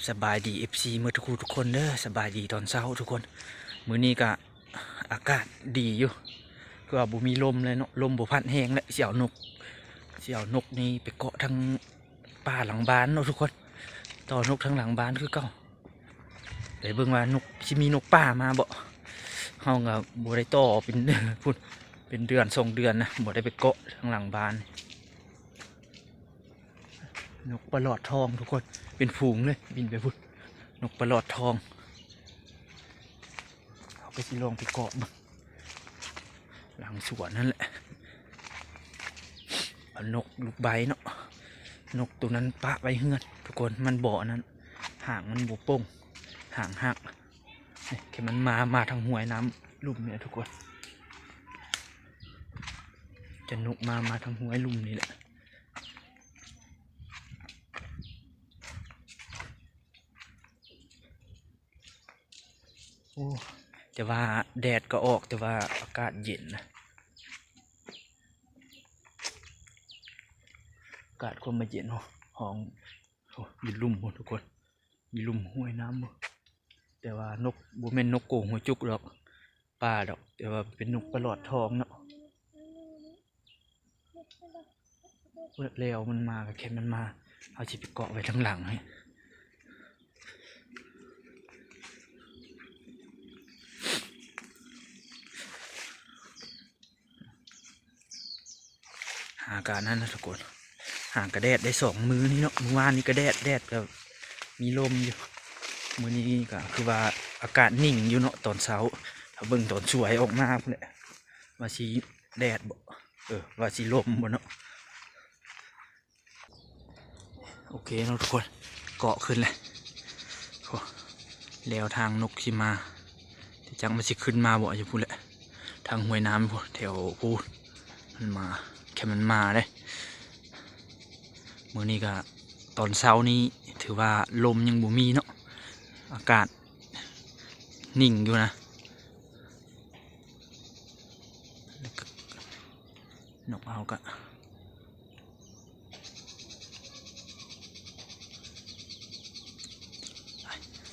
ສະບາຍດີ ເອັຟຊີ ເໝິດທຸກຜູ້ທຸກຄົນເດີ. ສະບາຍດີຕອນເຊົ້າທຸກຄົນ. ມື້ນີ້ກະອາກາດດີຢູ່ ຄືວ່າບໍ່ມີລົມເລີຍເນາະ, ລົມບໍ່ພັດແຮງແຫຼະ. ຊິເອົານົກ ຊິເອົານົກນີ້ໄປເກາະທາງປ່າຫຼັງບ້ານເນາະທຸກຄົນ, ຕໍ່ນົກທາງຫຼັງບ້ານຄືເກົ່າ. ໄປເບິ່ງວ່ານົກ ຊິມີນົກປ່າມາບໍ່. ເຮົາກະບໍ່ໄດ້ຕໍ່ເປັນ ພຸ້ນ ເປັນເດືອນສອງເດືອນນະ ບໍ່ໄດ້ໄປເກາະທາງຫຼັງບ້ານ. ນົກປະຫຼອດທອງທຸກຄົນ ເປັນຝູງເລີຍ ບິນໄປພຸ້ນ. ນົກປະຫຼອດທອງ ເຮົາກະຊິລອງໄປເກາະເບິ່ງຫຼັງສວນຫັ້ນແຫຼະ. ເອົານົກລູກໄບເນາະ, ນົກໂຕນັ້ນປະໄວ້ເຮືອນທຸກຄົນ. ມັນບໍ່ອັນນັ້ນ ຫາງມັນບໍ່ໂປ່ງ ຫາງຫັກ. ນີ້ ແຄ່ມັນມາ ມາທາງຫ້ວຍນ້ຳລຸ່ມນີ້ທຸກຄົນ. ຈະນົກມາ ມາທາງຫ້ວຍລຸ່ມນີ້ແຫຼະ. ໂອ້ ແຕ່ວ່າແດດກະອອກ ແຕ່ວ່າອາກາດເຢັນນະ, ອາກາດຄວາມມາເຢັນ. ໂອ້ ຫ້ອງ ໂອ້ ຢູ່ລຸ່ມພຸ້ນທຸກຄົນ ຢູ່ລຸ່ມຫ້ວຍນ້ຳພຸ້ນ. ແຕ່ວ່ານົກ ບໍ່ແມ່ນນົກໂກງຫົວຈຸກດອກ ປ່າດອກ, ແຕ່ວ່າເປັນນົກປະຫຼອດທອງເນາະ. ແລ້ວມັນມາກະແຄ່ມັນມາ ເຮົາຊິໄປເກາະໄວ້ທາງຫຼັງໃຫ້. ຫາກະນັ້ນນະທຸກຄົນ ຫາກະແດດໄດ້ສອງມື້ນີ້ເນາະ. ມື້ວານນີ້ກະແດດ ແດດກະມີລົມຢູ່. ມື້ນີ້ກະຄືວ່າອາກາດນິ່ງຢູ່ເນາະ ຕອນເຊົ້າ. ຖ້າເບິ່ງຕອນສວຍອອກມາພຸ້ນແຫຼະ ວ່າຊິແດດບໍ່ ເອີ ວ່າຊິລົມບໍ່ເນາະ. ໂອເຄເນາະທຸກຄົນ ເກາະຂຶ້ນແລ້ວ. ໂອ້ ແລ້ວທາງນົກຊິມາ ແຕ່ຈັກມັນຊິຂຶ້ນມາບໍ່ ຢູ່ພຸ້ນແຫຼະ ທາງຫ້ວຍນ້ຳພຸ້ນ ແຖວພຸ້ນ. ມັນມາ ແຄ່ມັນມາເດ້. ມື້ນີ້ກະ ຕອນເຊົ້ານີ້ຖືວ່າລົມຍັງບໍ່ມີເນາະ ອາກາດນິ່ງຢູ່ນະ. ແລ້ວກະ ນົກເຮົາກະ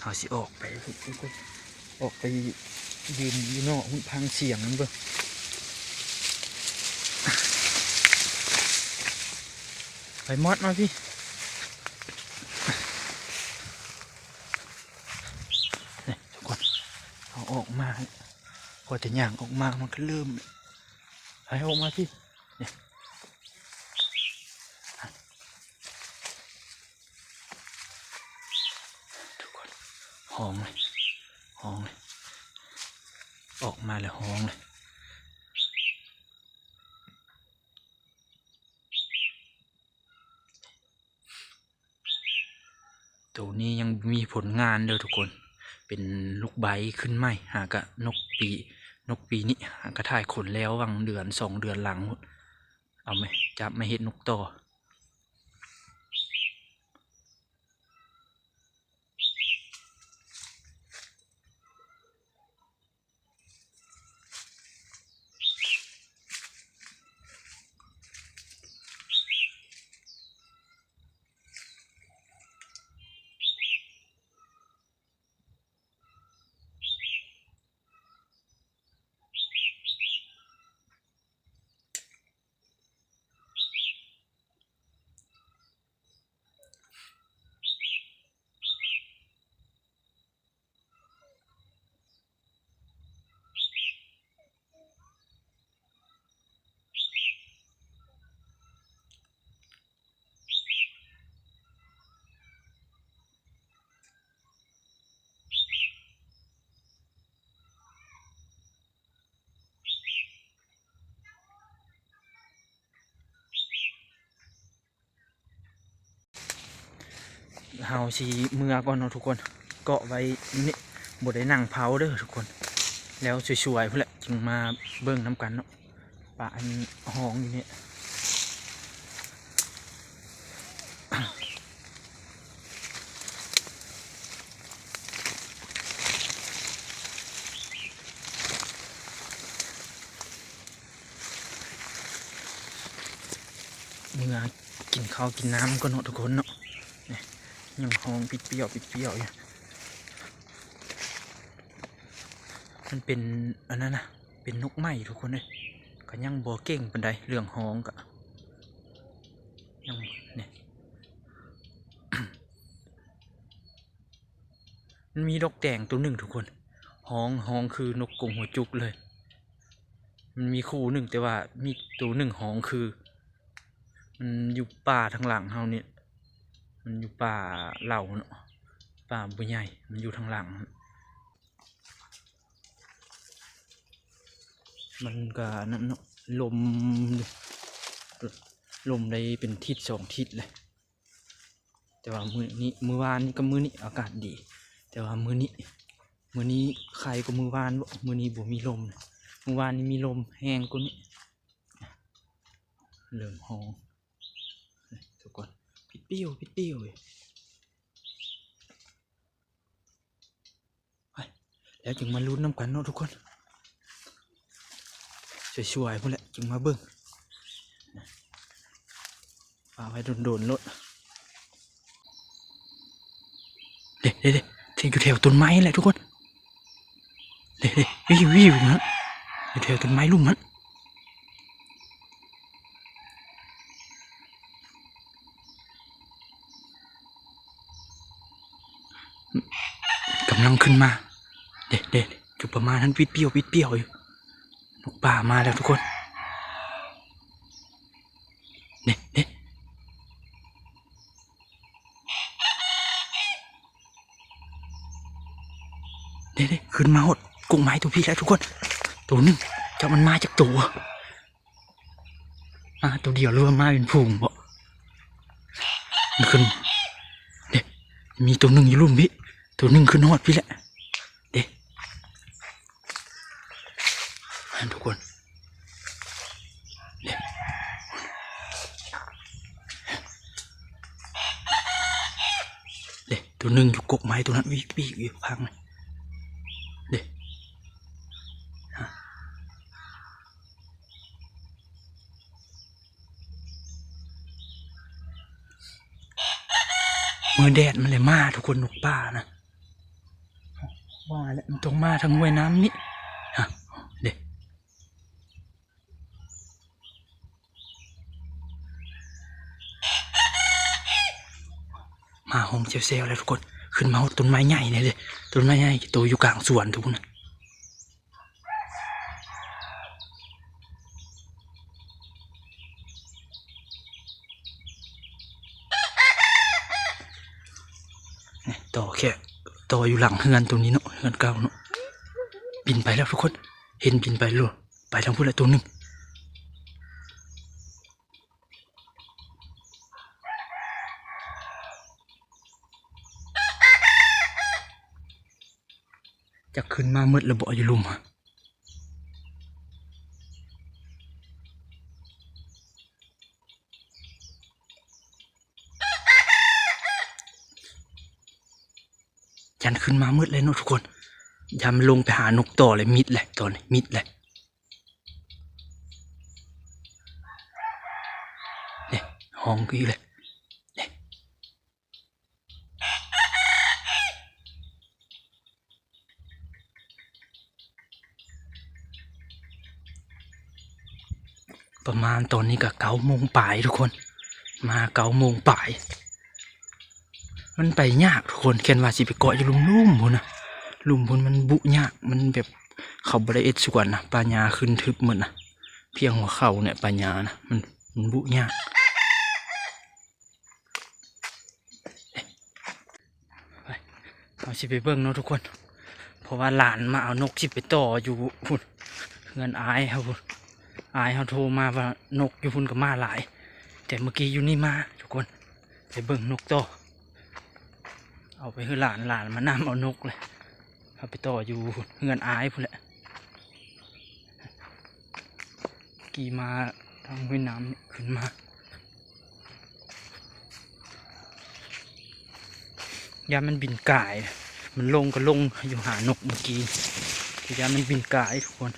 ເຮົາຊິອອກໄປ ອອກໄປຢືນຢູ່ນອກ ຟັງສຽງມັນເບິ່ງ. ໄປມອດມາພີ້. ນີ້ທຸກຄົນ ເຮົາອອກມາ ພໍແຕ່ຍ່າງອອກມາ ມັນກະເລີ່ມ ໃຫ້ອອກມາພີ້. ນີ້ ທຸກຄົນ ຮ້ອງເລີຍ ຮ້ອງເລີຍ ອອກມາແລ້ວຮ້ອງເລີຍ. ໂຕນີ້ຍັງບໍ່ມີຜົນງານເດີທຸກຄົນ ເປັນລູກໃບຂຶ້ນໃໝ່. ຫາກະນົກປີ ນົກປີນີ້ ຫາກະຖ່າຍຂົນແລ້ວຫວ່າງເດືອນສອງເດືອນຫຼັງພຸ້ນ. ເອົາມາ ຈັບມາເຮັດນົກຕໍ່. ເຮົາຊິເມືອກ່ອນເນາະທຸກຄົນ ເກາະໄວ້ຢູ່ນີ້ ບໍ່ໄດ້ນັ່ງເຜົາເດີທຸກຄົນ. ແລ້ວສວຍໆພຸ້ນແຫຼະ ຈຶ່ງມາເບິ່ງນຳກັນເນາະ ປາອັນຮ້ອງຢູ່ນີ້. ເມືອກິນເຂົ້າກິນນ້ຳກ່ອນເນາະທຸກຄົນເນາະ. ນີ້ ຍັງຮ້ອງປິດປ່ຽວ ປິດປ່ຽວຢູ່. ມັນເປັນອັນນັ້ນນະ ເປັນນົກໃໝ່ທຸກຄົນເອີຍ. ກໍຍັງບໍ່ເກັ່ງປານໃດເລື່ອງຮ້ອງ ກໍຍັງ ນີ້ ມັນມີນົກແດງໂຕໜຶ່ງທຸກຄົນ ຮ້ອງ ຮ້ອງຄືນົກກົງຫົວຈຸກເລີຍ. ມັນມີຄູ່ໜຶ່ງ ແຕ່ວ່າມີໂຕໜຶ່ງຮ້ອງຄື ມັນຢູ່ປ່າທາງຫຼັງເຮົານີ້ ມັນຢູ່ປ່າເຫຼົ່າເນາະ ປ່າບໍ່ໃຫຍ່ ມັນຢູ່ທາງຫຼັງ. ມັນກໍນັ້ນເນາະ ລົມ ລົມໄດ້ເປັນທິດສອງທິດແລ້ວ. ແຕ່ວ່າມື້ນີ້ ມື້ວານນີ້ກັບມື້ນີ້ອາກາດດີ ແຕ່ວ່າມື້ນີ້ ມື້ນີ້ໄຄກວ່າມື້ວານບໍ? ມື້ນີ້ບໍ່ມີລົມ. ມື້ວານນີ້ມີລົມແຮງກວ່ານີ້. ເລີ່ມຮ້ອງ ທຸກຄົນ ປິດປິວ ປິດປິວ. ໄປ ແລ້ວຈຶ່ງມາລຸ້ນນຳກັນເນາະທຸກຄົນ ສວຍໆ ພຸ້ນແຫຼະຈຶ່ງມາເບິ່ງ. ຝາກໄວ້ດົນໆ ໂລດ. ເດ້ ເດ້ ເດ້ ທີ່ຢູ່ແຖວຕົ້ນໄມ້ແຫຼະທຸກຄົນ. ເດ້ ເດ້ ວິວ ວິວ ຢູ່ຫັ້ນ ຢູ່ແຖວຕົ້ນໄມ້ລຸ່ມຫັ້ນ. ກຳລັງຂຶ້ນມາ ເດ້ ເດ້ ຢູ່ປະມານຫັ້ນ ວິດປ່ຽວ ວິດປ່ຽວຢູ່. ນົກປ່າມາແລ້ວທຸກຄົນ ເດ້ ເດ້ ເດ້ ເດ້ ຂຶ້ນມາຮອດກົກໄມ້ໂຕພີ້ແລ້ວທຸກຄົນ. ໂຕໜຶ່ງ ຈັກມັນມາຈັກໂຕ ມາໂຕດຽວ ຫຼືວ່າມາເປັນຝູງບໍ? ມັນຂຶ້ນ ເດ້ ມີໂຕໜຶ່ງຢູ່ລຸ່ມພີ້ ໂຕໜຶ່ງຂຶ້ນຮອດພີ້ແຫຼະ ເດ້ ຫັ້ນທຸກຄົນ ເດ້ ເດ້ ໂຕໜຶ່ງຢູ່ກົກໄມ້ໂຕນັ້ນ ວິກໆ ຢູ່ຂ້າງນັ້ນ ເດ້. ມື້ແດດມັນເລີຍມາທຸກຄົນ ນົກປ່ານະ ວ່າແຫຼະ ມັນຕ້ອງມາທາງຫ້ວຍນ້ຳນີ້ ຮະ ເດ້ ມາຮ້ອງແຊວໆ ແລ້ວທຸກຄົນ ຂຶ້ນມາຮອດຕົ້ນໄມ້ໃຫຍ່ນີ້ເດ້ ຕົ້ນໄມ້ໃຫຍ່ໂຕຢູ່ກາງສວນທຸກຄົນ. ຕໍ່ແຄ່ ຕໍ່ຢູ່ຫຼັງເຮືອນໂຕນີ້ເນາະ ເຮືອນເກົ່າເນາະ ບິນໄປແລ້ວທຸກຄົນ ເຫັນບິນໄປໂລດ ໄປທາງພຸ້ນແຫຼະໂຕໜຶ່ງ. ຈັກຂຶ້ນມາໝົດແລ້ວບໍ່ຢູ່ລຸ່ມຫັ້ນ ຢ້ານຂຶ້ນມາໝົດເລີຍເນາະທຸກຄົນ ຢ້ານມັນລົງໄປຫານົກຕໍ່ເລີຍ ມິດເລີຍ ຕອນນີ້ມິດເລີຍ ນີ້ ຮ້ອງອີກເລີຍ ນີ້. ປະມານຕອນນີ້ກະເກົ້າໂມງປາຍທຸກຄົນ ມາເກົ້າໂມງປາຍ ມັນໄປຍາກທຸກຄົນ ແມ່ນວ່າຊິໄປເກາະຢູ່ລຸ່ມໆ ພຸ້ນນະ ລຸ່ມພຸ້ນມັນບຸຍາກ ມັນແບບເຂົາບໍ່ໄດ້ເຮັດສວນນະ ປ່າຫຍ້າຂຶ້ນທຶບໝົດນະ ພຽງຫົວເຂົ່ານີ້ ປ່າຫຍ້ານະ ມັນ ມັນບຸຍາກ. ໄປ ເຮົາຊິໄປເບິ່ງເນາະທຸກຄົນ ເພາະວ່າຫຼານມາເອົານົກຊິໄປຕໍ່ຢູ່ພຸ້ນ ເຮືອນອ້າຍເຮົາພຸ້ນ ອ້າຍເຮົາໂທມາວ່ານົກຢູ່ພຸ້ນກໍມາຫຼາຍ ແຕ່ເມື່ອກີ້ຢູ່ນີ້ມາທຸກຄົນ ໄປເບິ່ງນົກຕໍ່ ເອົາໄປໃຫ້ຫຼານ ຫຼານມານຳເອົານົກເລີຍ. ເຮົາໄປຕໍ່ຢູ່ເຮືອນອ້າຍພຸ້ນແຫຼະ ຂີ່ມາທາງຫ້ວຍນ້ຳນີ້ຂຶ້ນມາ ຢ້ານມັນບິນກາຍ ມັນລົງກໍລົງຢູ່ຫານົກເມື່ອກີ້ ຢ້ານມັນບິນກາຍທຸກຄົນ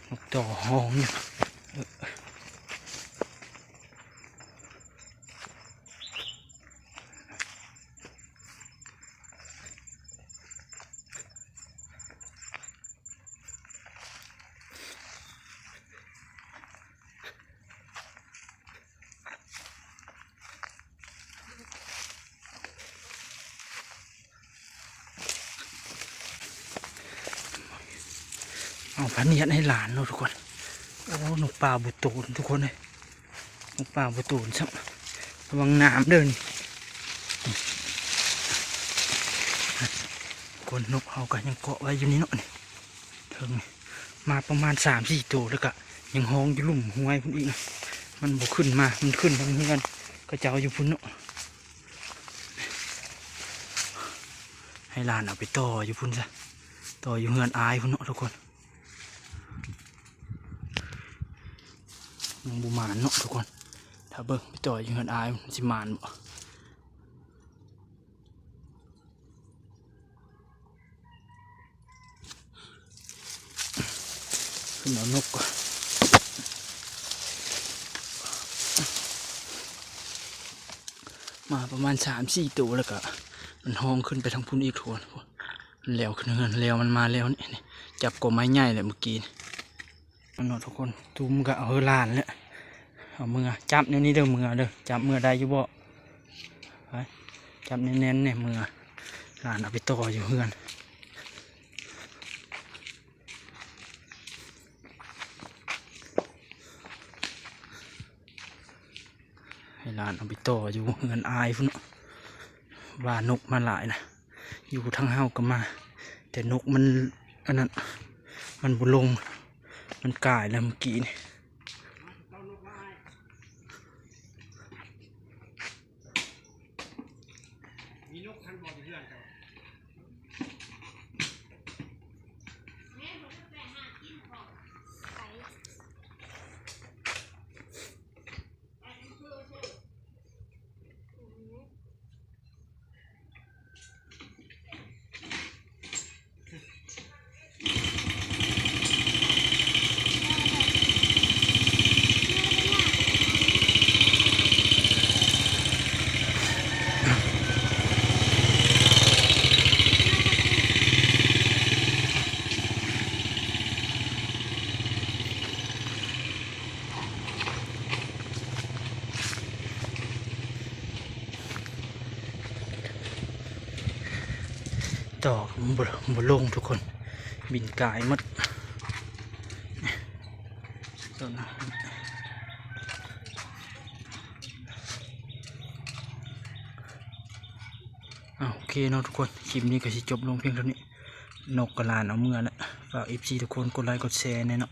ນົກຕໍ່ຮ້ອງຢູ່. ເອົາພະນຽດໃຫ້ຫຼານເນາະທຸກຄົນ. ໂອ້ ນົກປ່າບໍ່ໂຕນທຸກຄົນເອີຍ, ນົກປ່າບໍ່ໂຕນຊ້ຳ. ລະວັງນ້ຳເດີນີ້. ຄົນນົກເຮົາກໍຍັງເກາະໄວ້ຢູ່ນີ້ເນາະ ນີ້ເທິງນີ້ ມາປະມານສາມສີ່ໂຕ ແລ້ວກໍຍັງຮ້ອງຢູ່ລຸ່ມຫ້ວຍພຸ້ນອີກນະ. ມັນບໍ່ຂຶ້ນມາ ມັນຂຶ້ນທາງເຮືອນເຂົາເຈົ້າຢູ່ພຸ້ນເນາະ. ໃຫ້ຫຼານເອົາໄປຕໍ່ຢູ່ພຸ້ນຊະ, ຕໍ່ຢູ່ເຮືອນອ້າຍພຸ້ນເນາະທຸກຄົນ. ຍັງບໍ່ໝານເນາະທຸກຄົນ, ຖ້າເບິ່ງໄປຕໍ່ຢູ່ເຮືອນອ້າຍມັນຊິໝານບໍ່. ຂຶ້ນເອົານົກກ່ອນ. ມາປະມານສາມສີ່ໂຕ ແລ້ວກະມັນຮ້ອງຂຶ້ນໄປທາງພຸ້ນອີກທຸກຄົນ. ມັນແລ່ວຂຶ້ນເຮືອນ ແລ່ວ ມັນມາແລ້ວນີ້. ນີ້ ຈັບກໍໄມ້ໃຫຍ່ແຫຼະເມື່ອກີ້ນີ້. ເນາະທຸກຄົນ, ຕຸ້ມກະເອົາໃຫ້ຫຼານແຫຼະ. ເອົາເມືອ ຈັບແນວນີ້ເດີ ເມືອເດີ. ຈັບເມືອໄດ້ຢູ່ບໍ່? ໄປ ຈັບແໜ້ນໆ ແນ່ ເມືອ. ຫຼານເອົາໄປຕໍ່ຢູ່ເຮືອນ. ໃຫ້ຫຼານເອົາໄປຕໍ່ຢູ່ເຮືອນອ້າຍພຸ້ນເນາະ. ວ່ານົກມາຫຼາຍນະ, ຢູ່ທາງເຮົາກໍມາ ແຕ່ນົກມັນ ອັນນັ້ນ ມັນບໍ່ລົງ, ມັນກາຍແລ້ວເມື່ອກີ້ນີ້. ມີນົກທັນບໍ່ຢູ່ເຮືອນເຈົ້າ? ຕໍ່ບໍ່ ບໍ່ລົງທຸກຄົນ, ບິນກາຍໝົດ. ເອົາ ໂອເຄເນາະທຸກຄົນ, ຄລິບນີ້ກໍຊິຈົບລົງພຽງເທົ່ານີ້. ນົກກັບຫຼານເອົາເມືອແລ້ວ. ຝາກເອັຟຊີທຸກຄົນກົດໄລກົດແຊແດ່ເນາະ.